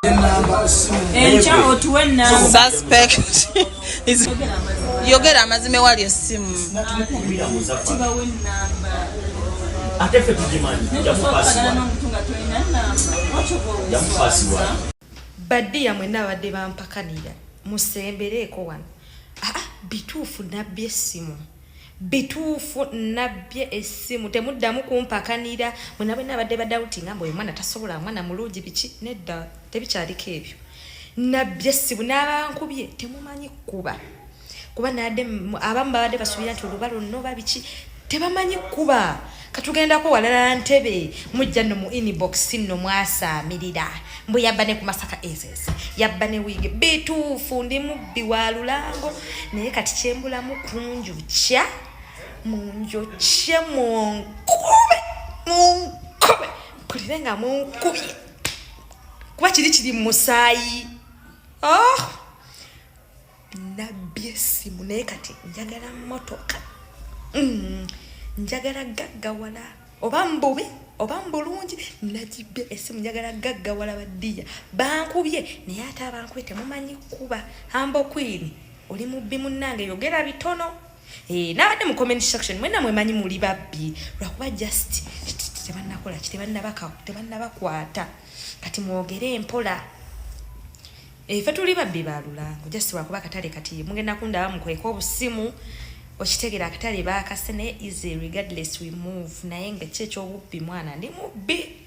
Enkya otuwe namba. Suspect is yogera amazima ewali essimu. Tubawe namba. Ate ffe tugimanyi. Okufaanana n'omuntu nga tolina namba, lwaki oba oweswaza? Baddiya mwenna abadde bampakanira, musembereeko wano. Aa, bituufu nabbye essimu, bituufu nabbye essimu. Temuddamu kumpakanira mwena bwenna abadde badoubtinga mbu oyo mwana tasobola, mwana mulungi, biki. Nedda, tebikyaliko ebyo. Nabbye essimu n'abankubye temumanyi kkuba, kuba nadde abamu babadde basuubira nti oluba lwonna oba biki, tebamanyi kkuba. Katugendako walala ntebe mujja nno mu inbox nno mwasaamirira mbu yabba ne ku Masaka ss, yabba ne wiigi. Bituufu, ndi mubbi wa lulango, naye kati kyembulamu kunjukya, munjokye, munkube, munkube, mpulire nga munkubye, kuba kiri kiri mu musaayi. Oh! Nabbye essimu, naye kati njagala mmotoka. Njagala gaggawala, oba mbubi oba mbulungi. Nagibbye essimu, njagala gaggawala. Baddiya bankubye, naye ate abankubye temumanyi kuba. Humble Queen, oli mubbi munnange, yogera bitono. Eh, nabadde mu comment section, mwenna mwemanyi muli babbi, lwakuba just tebannakola ki, tebannabakwata. Kati mwogere empola. Ife tuli babbi ba lulango, just lwakuba akatale kati mugenda kundaba mukweka obusimu, okitegera, akatale bakase, naye easy, regardless we move. Naye nga ki ekyobubbi, mwana ndi mubbi.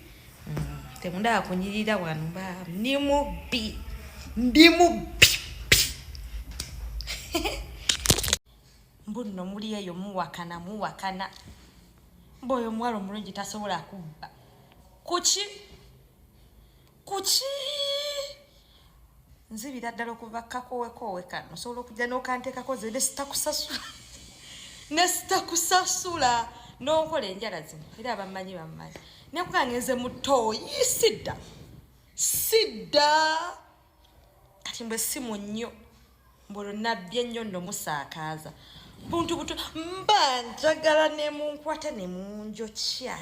Temundaba kunyirira wano, ba ndi mubbi, ndi mubbi. Mbu nno muli eyo muwakana, muwakana mbu oyo omuwala omulungi tasobola kubba. Kuki? Kuki? Nzibira ddala okuva kakowekoowe kano, osobola okujja n'okanteekako ze nesitakusasula, nesitakusasula n'onkola enjala zino. Era abamanyi bammanyi, nekuga ngenze mu ttooyi, sidda, sidda. Kati mbwe simu nnyo, mbwolwo nabbye nnyo nno musaakaaza buntu buto. Mba njagala ne munkwata ne munjokya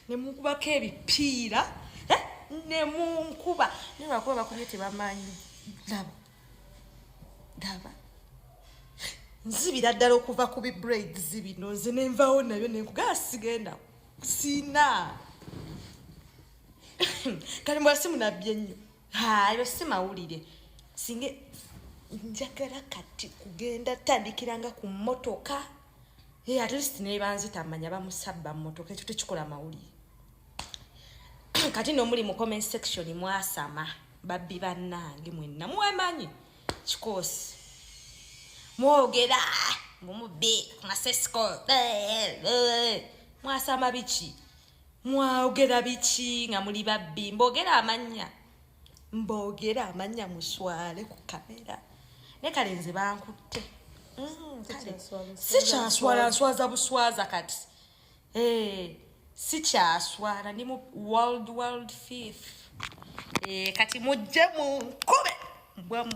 ne munkubako ebipiira, eh, ne munkuba, naye lwakuba bakubye tebamanyi. Laba, laba, nzibira ddala okuva ku bi braids bino, nze nenvawo nabyo nenkugaa sigenda sina. Kale mbwa simu nabbye nnyo, hayo si mawulire. Singe njagala kati kugenda tandikiranga ku mmotoka. Hey, at least nebanzita manya bamusabba mmotoka, ekyo tekikola mawulire. Kati nomuli mu comment section mwasama, babbi bannange mwenna mwemanyi kikoosi, mwogera mumubbi masesiko, mwasama biki, mwogera biki nga muli babbi? Mbogera amannya, mbogera amannya, muswale ku kamera. Naye kale nze bankutte. Kale sikyaswala, nswaza buswaza kati. Eh, sikyaswala, ndi mu world thief. Eh, kati mujje munkube mbwamu.